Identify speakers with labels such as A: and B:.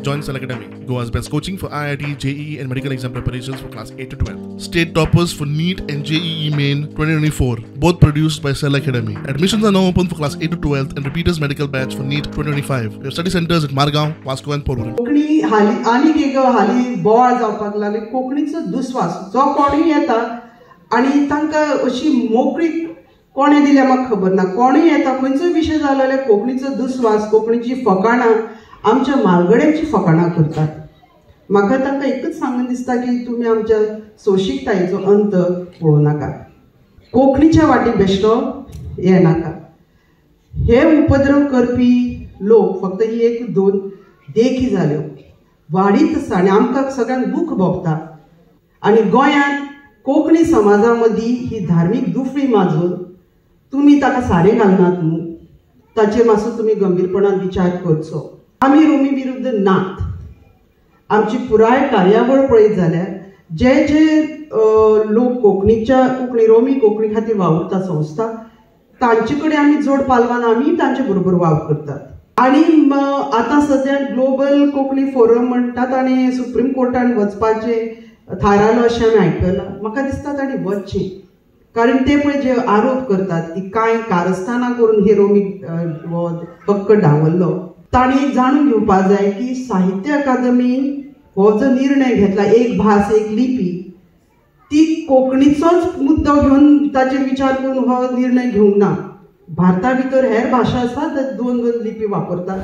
A: Join Cell Academy, Goa's best coaching for IIT, JEE and medical exam preparations for class 8 to 12. State toppers for NEET and JEE Main 2024, both produced by Cell Academy. Admissions are now open for class 8 to 12 and repeaters medical batch for NEET 2025. We have study centers at Margao, Vasco and Porvorim.
B: Konkani हाली आनीक एक हाली बोवाळ जावपाक लागले. कोंकणीचो दुस्वास जो कोणूय येता आनी तांकां अशी मोकळीक कोणें दिल्या म्हाका खबर ना, कोणूय येता खंयचोय विशय जालो जाल्यार कोंकणीचो दुस्वास, कोंकणीची फकाणां, आमच्या म्हालगड्यांची फकाणां करतात. म्हाका तांकां एकच सांगून दिसता की तुमी आमच्या सोंशीकतायेचो अंत पळोवं नाका, कोंकणीच्या वाटेक बेश्टो येनाका. हे उपद्रव करपी लोक फक्त ही एक दोन देखी जाल्यो वाडीत आसा आनी आमकां सगळ्यांक दूख भोगता. आनी गोंयांत कोंकणी समाजा मदीं ही धार्मीक दुफळी माजून तुमी ताका सारें घालनात न्हू, ताचेर मातसो तुमी गंभीरपणान विचार करचो. आमी रोमी विरुद्ध नात. आमची पुराय कार्यावळ पळयत जाल्यार जे जे लोक कोंकणीच्या कोंकणी रोमी कोंकणी खातीर वावुरता संस्था, तांचे कडेन आमी जोड पालवान आमी तांचे बरोबर वावर करतात. आनी आतां सद्या ग्लोबल कोंकणी फोरम म्हणटात आनी सुप्रीम कोर्टान वचपाचें थारायलां अशें आमी आयकलां. म्हाका दिसता तांणी वचचें, कारण ते पळय जे आरोप करतात की कांय कारस्थानां करून हे रोमी हक्क डावल्लो, तांणी जाणून घेवपाक जाय की साहित्य अकादमीन हो जो निर्णय घेतला एक भास एक लिपी, ती कोंकणीचोच मुद्दो घेवन ताचेर विचार करून हो निर्णय घेवंक ना. भारता भितर हेर भाशा आसात, दोन दोन लिपी वापरतात.